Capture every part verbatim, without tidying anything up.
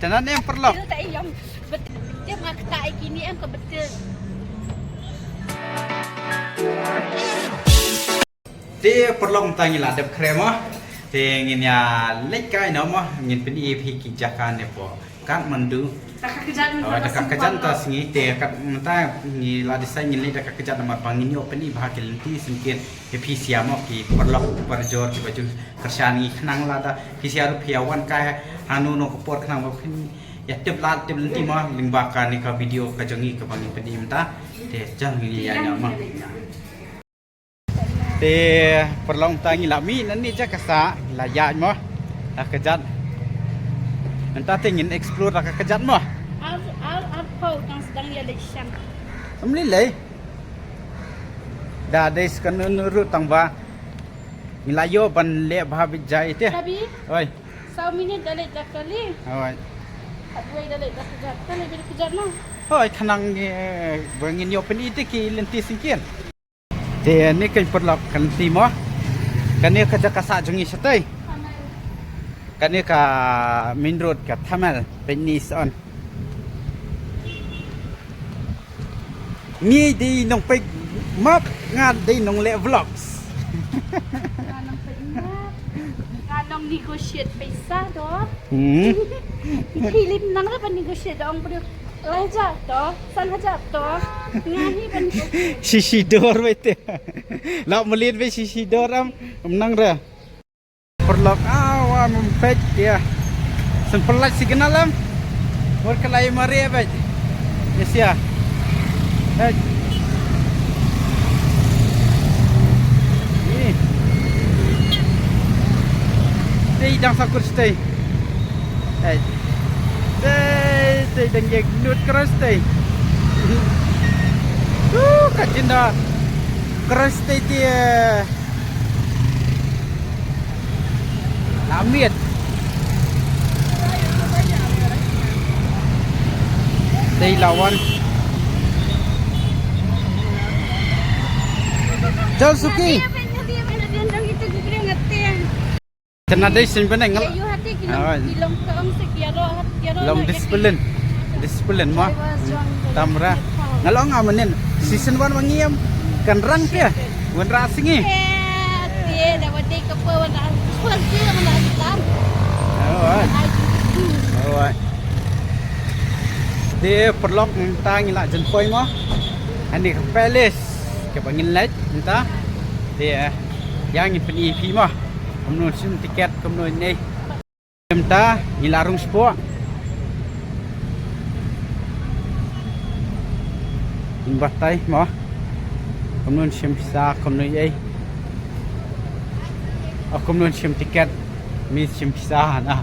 Tana ne paralok. Te paralok mynta ngi la dep khreh mo. Te ngin ïa leit kai noh mo, ngin pyni ïa phi ki jaka ne po Kathmandu. Da ka kjat mynta da ka kjat mynta sngi te kat mynta ngi la decide ngin leit da ka kjat namar ba ngin ïoh pyni bha ki lynti syngkien ïa phi sha mo ki paralok parajor kiba ju kyrshan ngi khnang lada phi sha ruh phi ïa wan kai hangno hangno ka por khnang ba phin ïa tip lad tip lynti mo lyngba kane ka video ka jong ngi kaba ngin pyni mynta. Te jong ngi ïa ïa mo. Te paralok mynta ngi la mih na ne jaka sah ngi la ïaid mo. Da ka kjat. Mynta te ngin explore da ka kjat mo. Ar ar ar phew tang sdang ïa leit shan. Ym lei lei. Da dei skan nu ru tang ba. Ngi la ïoh ban leh bha bit jai te. Tabi. Oi. Saw minit da leit da kali. Oi. Katwei da leit da kjat. Kali bit kjat mo. Oi khnang ngi ba ngin ïoh pyni te ki lynti syngkien. Te ne kan paralok kan ti mo. Kane ka jaka sah jong ngi shatei. Kane ka main road ka Thamel peit ni son. Ngi dei nong peit map nga dei nong leh vlogs. Nga nong peit map. Nga nong negotiate paisa dor. Hmm. Philip nang ra ban negotiate dong pdu. Lai hajar to, san hajar to. Nga hi ban negotiate. Sisi dor bete. Lak meliet be sisi dor am nang ra. Paralok awa mempet dia. Sempelaj signal am. Bor kelai mari abet. Yes ya. Hey. Ni. Tei dang sakur stay. Hey. Tei tei dang yek nut keras tei. Uh, kat jinda keras tei tei. Lamit. Dei lawan. Jal suki. Kena dei sin beneng ngal. Long disiplin. Disiplin mo. Tamra. Ngalong amanin. Season one wangi am. Kan rang pia. Wan ra singi. Alright. Alright. Te paralok mynta ngi la jan poi mo. Ani ka palace. Kaba ngin leit mynta. Te ïa ngin pyni phi mo. Kumno shim tiket kumno ne. Mynta ngi la rung spah. Ngin batai mo. Kumno shim pisa kumno ei. O kumno shim tiket. Mi shim pisa na.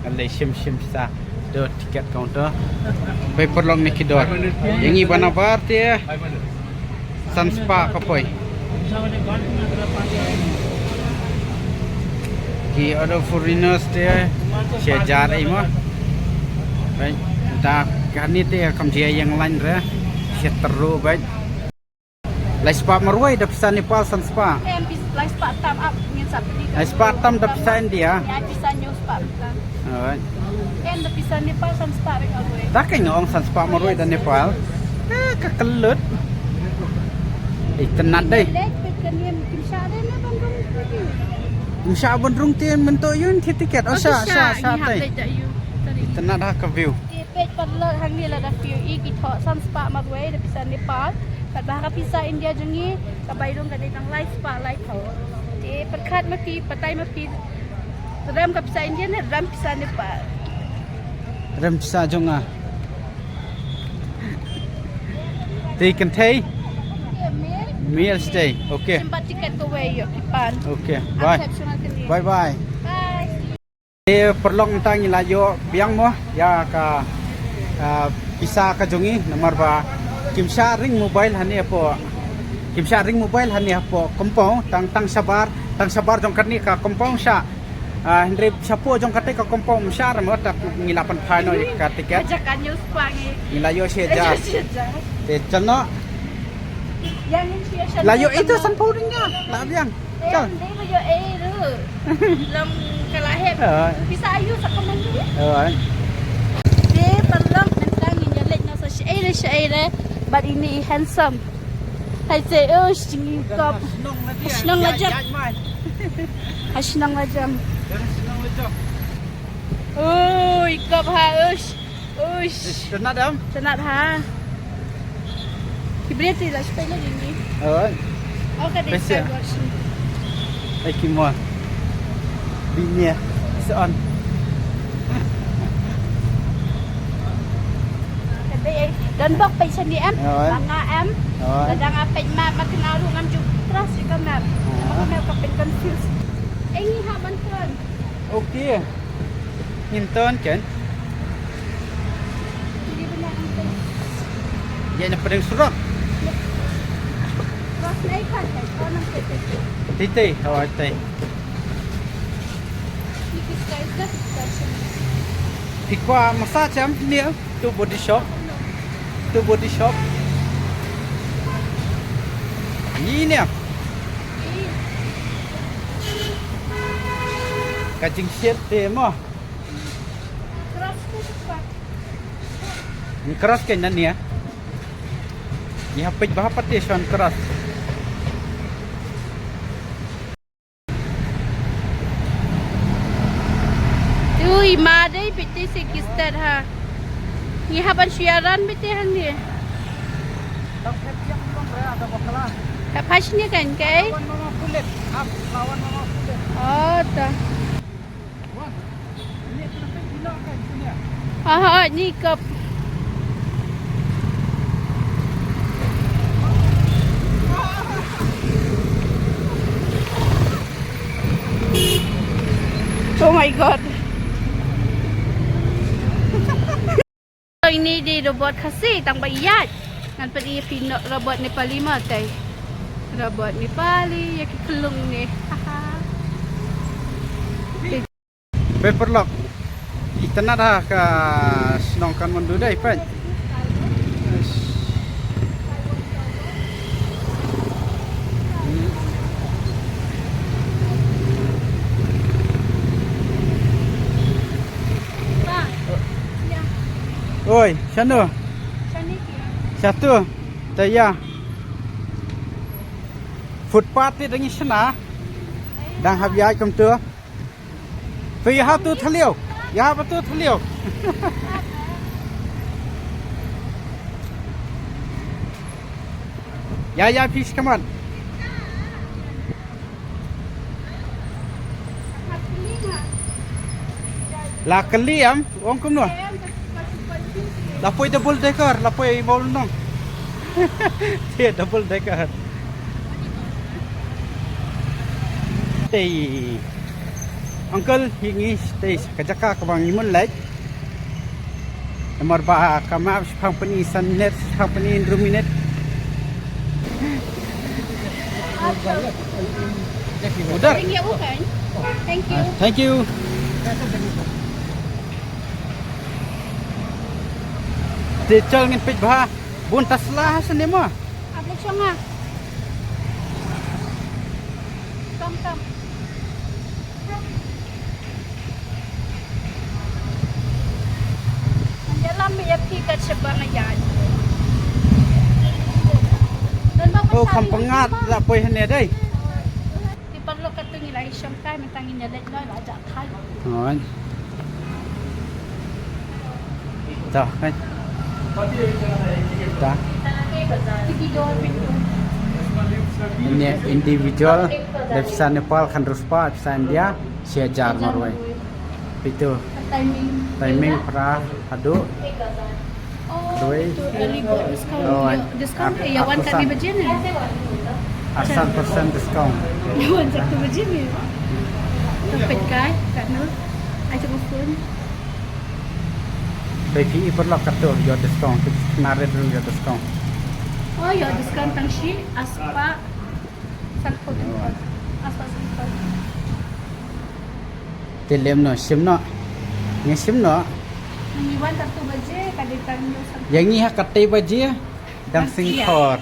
Ngan leit shim shim pisa. Do tiket counter. Paper long ni ki dor. Ïa ngi bana bar te. San spah ka poi. Ki other foreigners te shi hajar ei mo. Bai. Da kane te kam jia ïeng lain re. Shi tyrru bai. Lai spah marwei da pisa Nepal san spah. Em pis lai spah tam ap ngin sa pili. Lai spah tam da pisa India. Ya pisa nyu spah. Alright. Em da pisa Nepal san spah ring alwe. Da ka nga ong san spah marwei da Nepal. Eh, ka kelut. Eh, tenat dei. Lek pet ka niam kim sha dei na ban rung. Kim sha ban rung tin mento yun ti tiket. Oh, sha, sha, sha, sha, ngi hap tai. Lek da yu. Sorry. Tenat ha ka view. Te peit paralok hangne lada phi ïohi ki thoh san spah marwei da pisa Nepal. Bad ba ha ka pisa India jong ngi ka bai rung ka dei tang lai spah lai phew. Te pyrkhat ma phi, batai ma phi. Rem ka pisa India ne rem pisa Nepal. Rem pisa jong nga. Te kynthei. Te mail. Mail stay. Okay. Simpat tiket kawei ïoh ki pan. Okay. Bye. Accept shwa kane. Bye bye. Bye. Eh, paralok mynta ngi la ïoh biang mo ïa ka, ah, pisa ka jong ngi namar ba kim shah ring mobile hangne hapoh. Kim shah ring mobile hangne hapoh compound tang tang shabar, tang shabar jong kane ka compound shah. Ah, hynrei shapoh jong kata ka compound ym shah re mo ta ngi la pynphai noh ïa ka tiket. Ka jaka news pa ngi. Ngi la ïoh shi hajar. Shi hajar. Te chal noh. Ïa ngin shi hajar. La ïoh ito sanphew ring ïa. La biang. Chal. Dei ba ïoh ei ruh. Long ka la hep. Pisa ayu sa ka man ruh. Oh, ai. Ire, bad ini i handsome. Hai se, oh, shingi kop. Shnong la jam. Ha shnong la jam. Oh, i kop ha, ush. Ush. Ish, tynat em? Tynat ha. Ki bria ti la spai lagi ni. Oh. Oh, ka dei Pese. Skywatch ni. Ai ki mon. Bini. Seon. Ka dei ai. Don bok peit shane em. Oh. Langa em. Oh. Lada nga peit map ma kynmaw ruh ngam ju trust ïa ka map. Ah. Ka map ka peit confuse. Ai ngi ha ban ton. Okay. Ngin ton kan. Ïa na pdeng surok. Tei tei, hawa tei. Phi kwah massage em, Neil? Tu body shop. Tu body shop. Ni ne. Ka jingsiat te mo. Cross ko tu pat. Ni cross ke nan ya. Ni hapit bah pat te shon cross. Ui, ma dei piti si kistet ha. Ni haban shu ïaran piti hangne. Hap hash ni kan kai? Oh, ta. Aha, ni kap. Oh my God. Ini dei robot Khasi, tang ba ïaid. Ngan pyni ïa phi robot Nepali ma tei. Robot Nepali, ïa ki klung ne. Haha. Peit paralok. Itynnad ha ka shnong Kathmandu dei, peit. Oi, shano? Shatu. Taya. Footpath te dang i shna. Dang hap ïaid kumtu. Phi ïa hap tu thaliew. Ïa hap tu thaliew. Ïa, ïa, phi, come on. La kylli em, ong kumno? La poi double decker, la poi Mawlynnong. Te double decker. Tei. Uncle, hi ngi tei ka jaka kaba ngi mut leit. Namar ba ka map shiphang pyni san minit, shiphang pyni hynriew minit. Udah. Thank you. Thank you. Te chal ngin peit bha. Bun ta sla ha sene ma. Ap le chonga. Kam kam. Ïalam ïa phi ka shaba nga ïaid. Oh, kham pyngat la poi hane dei. Te paralok katto ngi la ïashong kai mynta ngin ïaleit noh la jah thai. Hooid. Ta, kan. Ta. Ini individual, dep sa Nepal khan ruspa, sa India, shi hajar Norway. Itu. Timing. Timing pra haduh. Oh, doi. Itu early bird discount. Oh, ya, discount, eh, ya, wan kat ni baje ni? Asan persen discount. Ya, wan satu baje ni. Dapat kai, kat no. Aja phone. Tapi i perlu kat tu, your discount. Kita narit dulu your discount. Oh, your discount tang shi, aspa. Te lem noh, shim noh. Ngi shim noh. Ngi wan katto baje, ka dei tang ïa ngi ha katto baje, dang sngewkhor.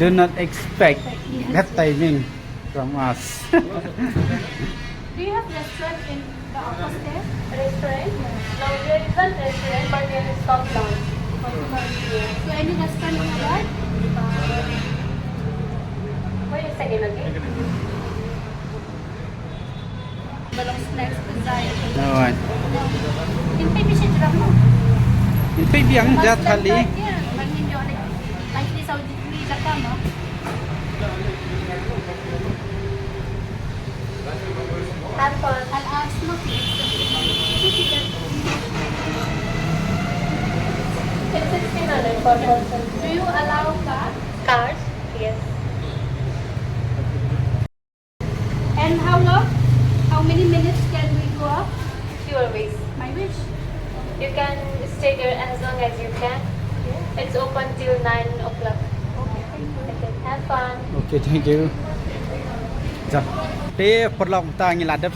Do not expect that timing from us. Do you have restaurant in Restaurant? No, there is one restaurant, but there is coffee lounge. Coffee lounge. So any restaurant you like? Wait a second, okay? Balong snacks, pizza. Alright. Kin pei bishit jrang mo. Kin pei biang ja thali. Bangin jo le. Like this, I'll give you the camera. Have fun. I'll ask, no, please. It's sixteen hundred per person. Do you allow card? Cards? Yes. And how long? How many minutes can we go up? Your wish. My wish. You can stay there as long as you can. It's open till nine o'clock. Okay, thank you. Okay, have fun. Okay, thank you. Te paralok, mynta ngi la dep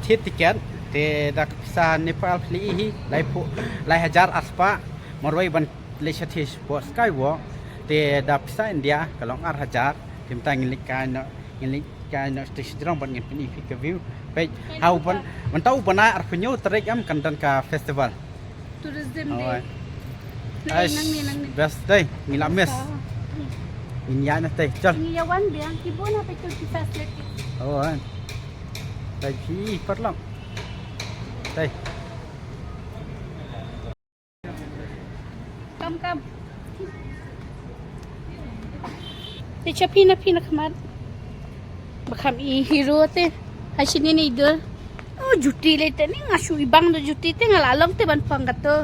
thied tiket. Te da ka pisa Nepal phi la ïohi, lai phew, lai hajar arspah. Marwei ban leit sha thied hapoh Skywalk. Te da pisa India ka long ar hajar. Te mynta ngin leit kai noh, ngin leit kai noh sha jrong bad ngin pyni phi ka view. Peit, ha u ban, mynta u bnai arphew hynñiew tarik em kan don ka festival. Tourism day. Alright. Nangne, nangne. Best day, ngi la miss. Ngin ïa na tei, chal. Ngi ïa wan biang, ki bun ha peit ki facility. Alright. Tei phi paralok. Tei. Kam, kam. Te cha phi na, phi na khmat. Ba kham i hero te. Ha shi ni ni dur. Oh, juti le te ni nga shu i bang do juti te nga la long te ban pang kato.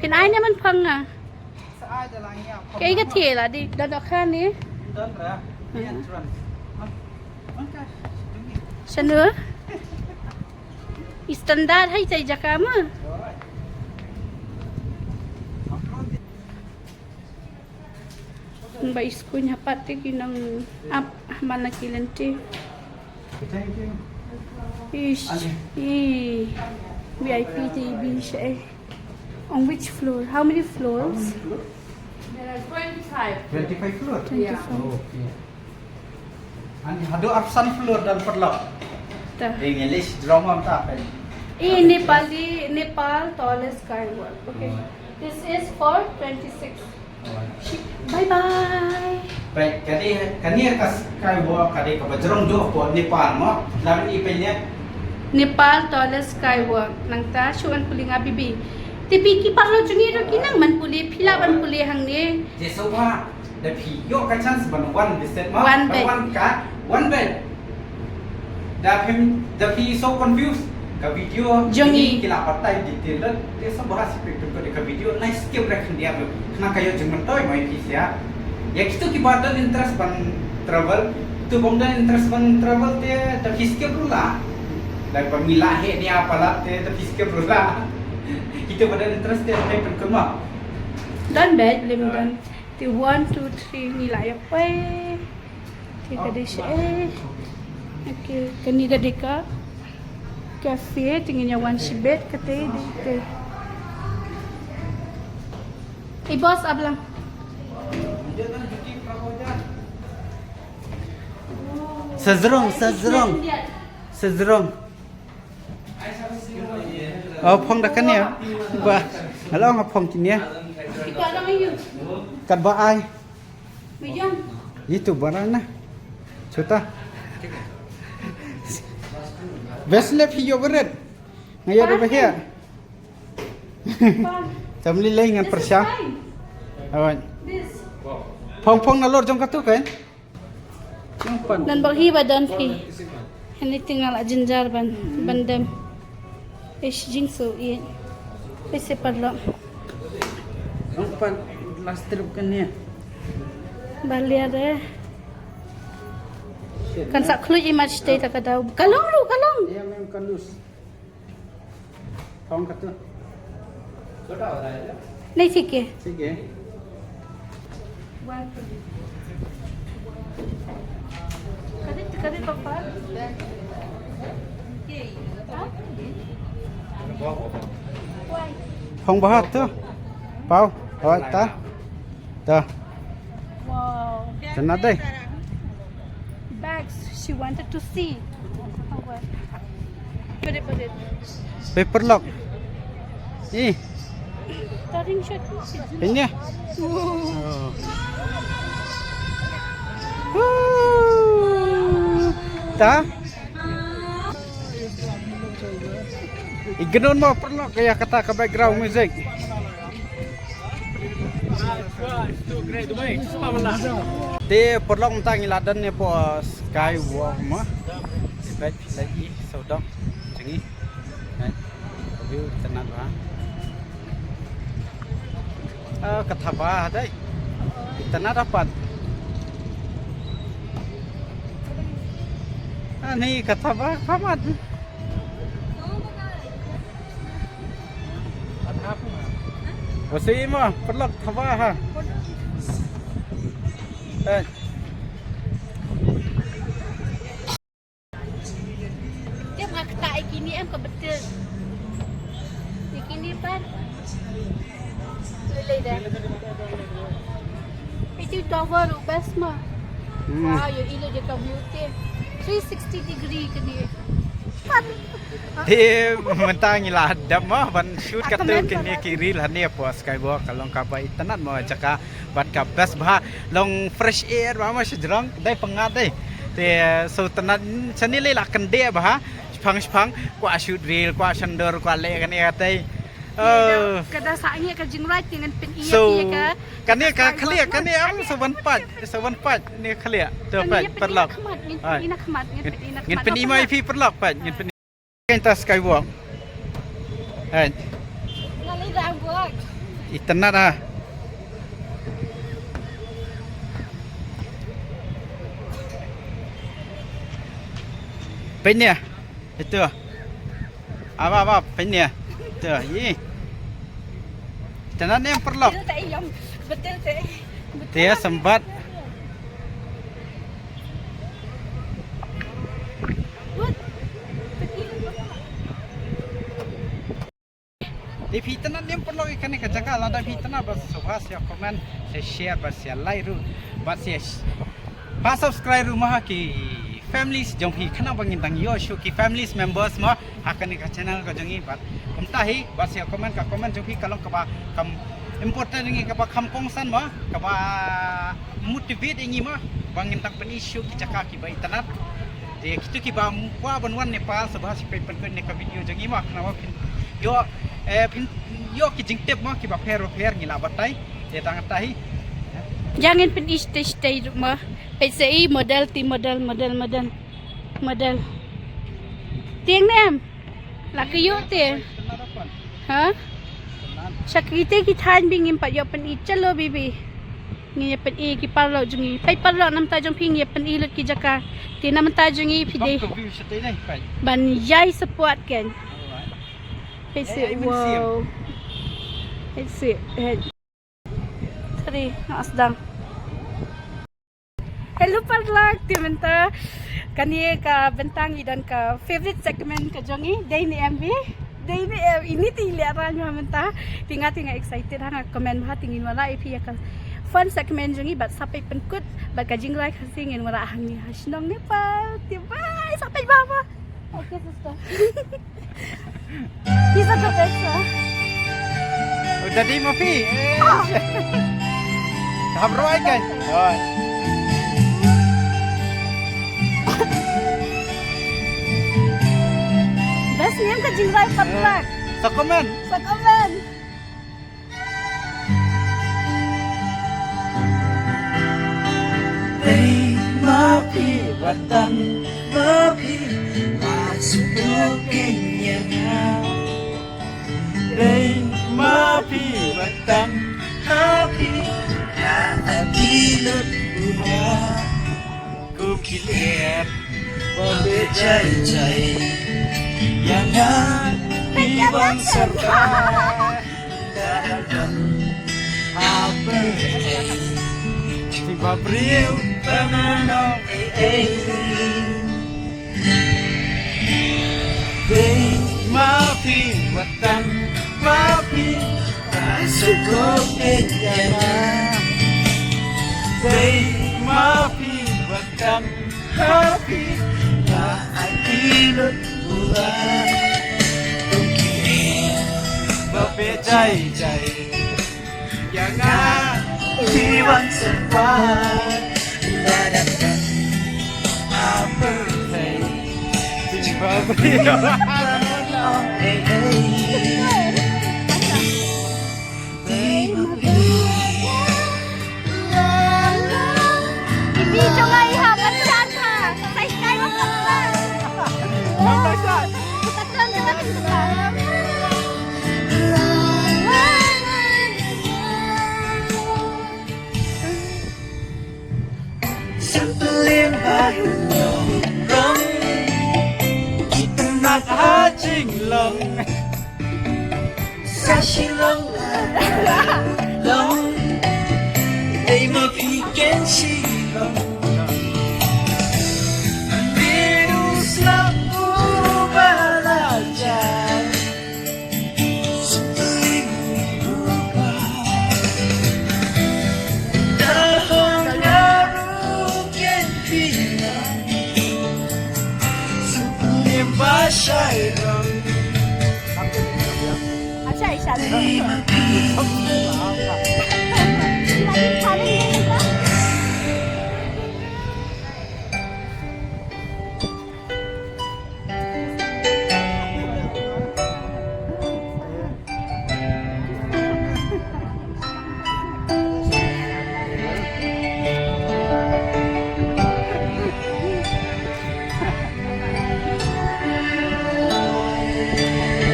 Phin ai ne ban pang nga. Kaei ka thie la di da do kha ni. Shanu. I standard hai chai jaka ma. Ba i skuin hapat te ki nang ap mana ki lenti. Ish, i V I P te i bi sha. On which floor? How many floors? There are twenty-five. Twenty-five floor? Twenty-five. Oh, okay. Ani haduh arphew san floor don paralok. Tah. English drama ta pen. Eh, Nepali, Nepal tallest skywalk. Okay. Oh. This is for twenty-six. Oh. Bye bye. Peit, kane, kane ka skywalk, kane ka ba jrong jong hapoh Nepal mo. Lam i peit ne. Nepal tallest skywalk. Nangta shu wan pule nga bibi. Te phi ki paralok jong ngi ruh ki nang ban pule, phi lah ban pule hangne. Te sngewbha. Da phi ïoh ka chance ban wan visit ma, wan bad wan ka, wan bad. Da phi, da phi so confuse ka video jong ngi ki la batai detail da. Te sngewbha shu peit ka video, nice skip rek khyndiat ruh. Khnang ka ïoh jingmyntoi ma ïa phi sha. Ïa kito kiba don interest ban travel, kito bym don interest ban travel te da phi skip ruh lah. Da ba ngi la heh nia palat te da phi skip ruh lah. Kito ba don interest te phi pynkut ma. Don bad, lem don. Te one, two, three, ngi la ïa poi. Te ka dei sha, eh. Okay, kane ka dei ka cafe, te ngin ïa wan shibit kata dei te. Eh, boss, ablang. Sa jrong, sa jrong. Sa jrong. Oh, phong da kane. Ba, nga la ong phong kine. Kat ba ai. Itu barang na. Chuta. Best lep hi yo beret. Nga yo da ba hiya. Family lai ngan pyrshang. Awan. Phong phong na lor jong katu kan. Nang pan. Nan bang hi ba don phi. Anything ala jinjar ban, ban dem. Ish, jingso i. Pese paralok. Nang pan last trip kan ni. Balia de. Kan sa khluit i mat stay ta ka daw. Ka long ruh, ka long. Ya, mem kan lus. Phong katu. Nahi, thik hai. Thik hai. Phong bha tu. Pau, hoi ta. Ta. Wow. Tena dei. Bags she wanted to see. Oh, well. Paper lock. Ih. Taring shot. Ini. Oh. Woo. Ta? Ignore mo perlok ïa kata ka background music. Te perlok mynta ngi la don ne po skywalk mo. Te peit lagi sawdong jong ngi. Peit. View itynnad bha. Ah, ka thaba dei. Itynnad dapat. Ani ka thaba kamat. Wasi ma perlok thaba ha. Eh. Te nga kata ikini em ka betul. Ikini pan. Lele dah. Itu tower u best ma. Hmm. Wow, yo ilo je ka beauty. Three sixty degree kini. Pan. Te mynta ngi la dap ma ban shoot katu kini ki reel hangne po skywalk ka long kaba itynnad ma jaka bad ka best bha long fresh air bha ma shajrong dei pyngat dei. Te so tynnad shane lei la kyndeh bha. Shipang shipang kwah shoot reel kwah shandor kwah leh kane katei. Oh. Ka da sah ngi ka jingrwai te ngan pyn-i ïa ka. Kane ka khlieh kane am sa wan pat sa wan pat ne khlieh. To pat perlok. Ngan pyn-i na khmat ngan pyn-i na khmat. Ngan pyn-i mai phi perlok pat ngan pyn-i. Kan ta skywalk. Hai. Ngali da buak. Itynnad ah. Peit ne. Itu. Aba aba peit ne. Itu. Ih. Itynnad ne perlok. Betul tak iyong. Betul tak. Te ïa symbat. Te phi itynnad ne em perlok ïa kane ka jaka lada phi itynnad bad sngewbha sa comment sa share bad sa like ruh bad sa subscribe ruh ma ha ki families jong phi khnang ba ngin dang ïoh shuh ki families members ma ha kane ka channel ka jong ngi bad kumta hi bad sa comment ka comment jong phi ka long kaba kam important ngi kaba kham kongsan ma kaba motivate ngi ma ba ngin dang pyn-i shuh ki jaka kiba itynnad. Te kitu kiba kwah ban wan Nepal sngewbha sa peit pynkut ne ka video jong ngi ma khnang ba phin ïoh eh phin ïoh ki jingtip ma kiba pher ba pher ngi la batai. Te tang tai. Jang ngin pyn-i stage stage ruh ma. Peit sa i model ti model model model. Model. Tieng ne em. La ka ïoh te. Ha? Sha kite ki thaiñ ba ngim pat ïoh pyn-i chalo baby. Ngi ïa pyn-i ki paralok jong ngi. Peit paralok namta jong phi ngi ïa pyn-i lut ki jaka. Te namta jong ngi phi dei. Ban ïai support kan. Peit sih wow. Peit sih. Tadi nga sdang. Hello paralok, te mynta kane ka bynta ngi don ka favorite segment ka jong ngi, dei ne em bi? Dei ne em, ini te i leh rang ha mynta. Te nga te nga excited ha nga comment bha te ngin wanrah ïa phi ïa ka fun segment jong ngi bad sa peit pynkut bad ka jingrwai Khasi ngin wanrah hangne ha shnong Nepal. Te bye, sa peit bha bha. Okay sister. He's a professor. Oh, dadi ma phi. Hap roi kai. Roi. Best ne em ka jingrwai paralok. Sa comment. Sa comment. Dei ma phi watan ma phi ma suk duh kein ïa nga. Dei ma phi watan ma phi la ati lut u nga. Ko ki leh ba phi jai jai ïa nga phi ban syrkhei. Ba briew ba na nong ei ei. Dei ma phi watan ma phi ba suk duh kein ïa nga. Dei ma phi watan ma phi la ati lut u Sa Shillong, long, dei ma phi ken Shillong. Biru slap u bala jan. Supreme Rupa. Dahong garu ken pina. Supreme Bashairong.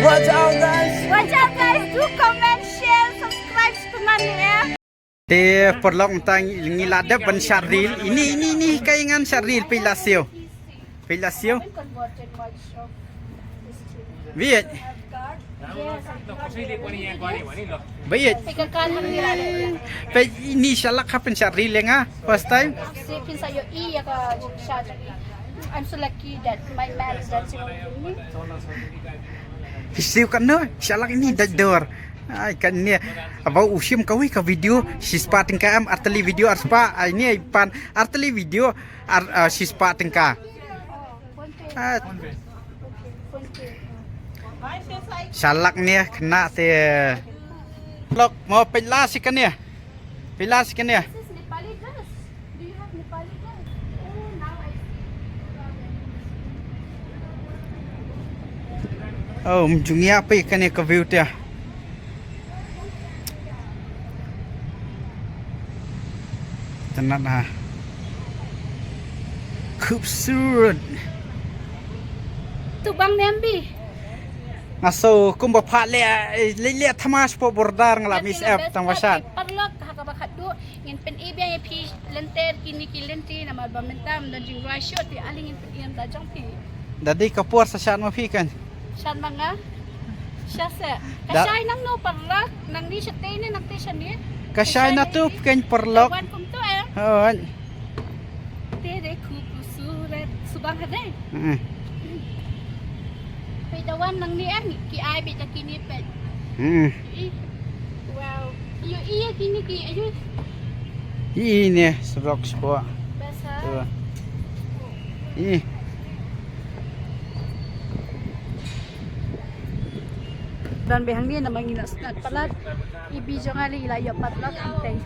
Watch out, guys. Watch out, guys. Do comment, share, subscribe to Mani, eh? Te paralok, mynta ngi la dep ban shad reel. Ini, ini, ini ka ïing ngan shad reel, peit la siew. Peit la siew. Beit. Beit. Peit, ini shalak ha pynshad reel ïa nga first time. I'm so lucky that my man is dancing with me. Phi siew katno, shalak ini dait dor. Ai kane, haba u shim kawei ka video shispah tyngka em, artylli video arspah, ai ini ai pan artylli video ar, ah, shispah tyngka. Ah. Shalak ne khynnah te. Lok mo peit la shi kane. Peit la shi kane. This is Nepali dress. Do you have Nepali dress? Oh, now I see. Oh, mynjur ïa phi kane ka view te. Tynat ha. Khubsurat. Tu bang nembi. Nga so kumba pha le le le thamas po border nga la miss app tang wasat. Paralok ha kaba khatduh ngin pyni biang ïa phi lynter kine ki lynti namar ba mynta ym don jingrwai shuh te ale ngin pyni ïa mynta jong phi. Da dei ka por sa shan ma phi kan. Shan ma nga. Sha se. Ka shai nangno paralok nangni shatei ne nangtei shane. Ka shai na tu phi kan paralok. Wan kumto eh. Hooid. Te dei khubsurat subang ha dei. Hmm. Peit da wan nangni em ki ai beit da kine peit. Hmm. Ih. Wow. Ïohi ïa kine ki ayu. Ih ne sa vlog spot. Best ha. Ih. Don beit hangne namar ngi la sngap palat. Ibi jong nga i la ïoh padlock hangtei.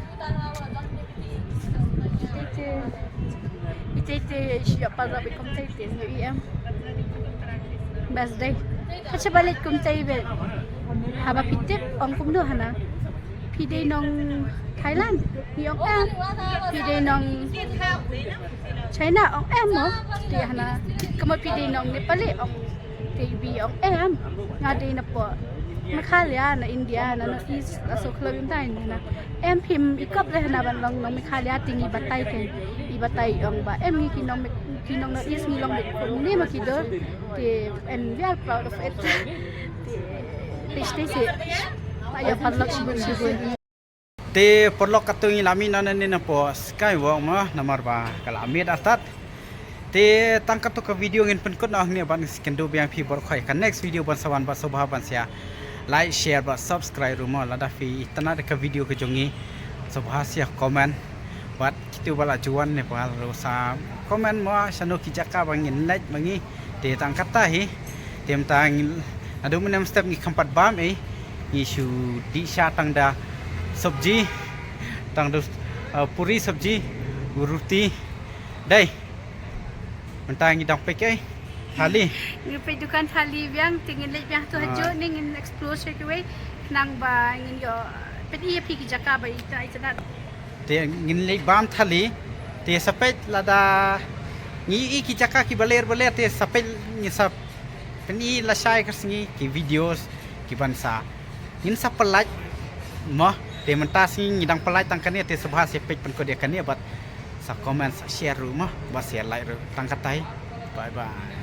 Ite ite. Ite ite i ïoh padlock beit kumtei te ïohi em. Best dei. Ka shaba leit kumtei beit. Haba phi tip ong kumno hana. Phi dei nong Thailand. Phi ong em. Phi dei nong China ong em mo. Te hana. Kumno phi dei nong Nepali ong. Te ibi ong em, nga dei na pdeng Meghalaya, na India, na North East, la so khlem ym tai na. Em phim i kop leh na ban long nong Meghalaya te ngi batai te. I batai ong ba em ngi ki nong Meg-, ki nong North East ngi long beit kumne ma ki dor. Te and we are proud of it. Te, te stay safe. Ayo paralok shibun shibun. Te paralok katto ngi la mih noh nangne na pdeng Skywalk mo namar ba ka la miet artat. Te tang katto ka video ngin pynkut noh hangne bad ngin sa kynduh biang phi baroh khoit ka next video ban sa wan bad sngewbha ban sa like, share bad subscribe ruh mo lada phi itynnad ka video ka jong ngi sngewbha sa comment bad kito ba la ju wan Nepal ruh sa comment mo shano ki jaka ba ngin leit ma ngi. Te tang katta hi. Te mynta ngi, naduh mynne mynstep ngi kham pat bam ei, ngi shu dih sha tang da sabji, tang da, uh, puri sabji, roti. Dei. Mynta ngi dang peit ei. Thali. Ngi peit dukan thali biang, te ngin leit biang tu hajuh ni ngin explore sha kiwei. Khnang ba ngin ïoh peit ïa phi ki jaka ba ita ita dat. Te ngin leit bam thali. Te sa peit lada ngi i ki jaka ki baler baler te sa peit ngi sa pyni lashai ka sngi ki videos ki ban sa ngin sa pynlait mo. Te mynta sngi ngi dang pynlait tang kane te sngewbha sa peit pynkut ïa kane bad sa comment sa share ruh mo bad sa like ruh tang katai. Bye bye.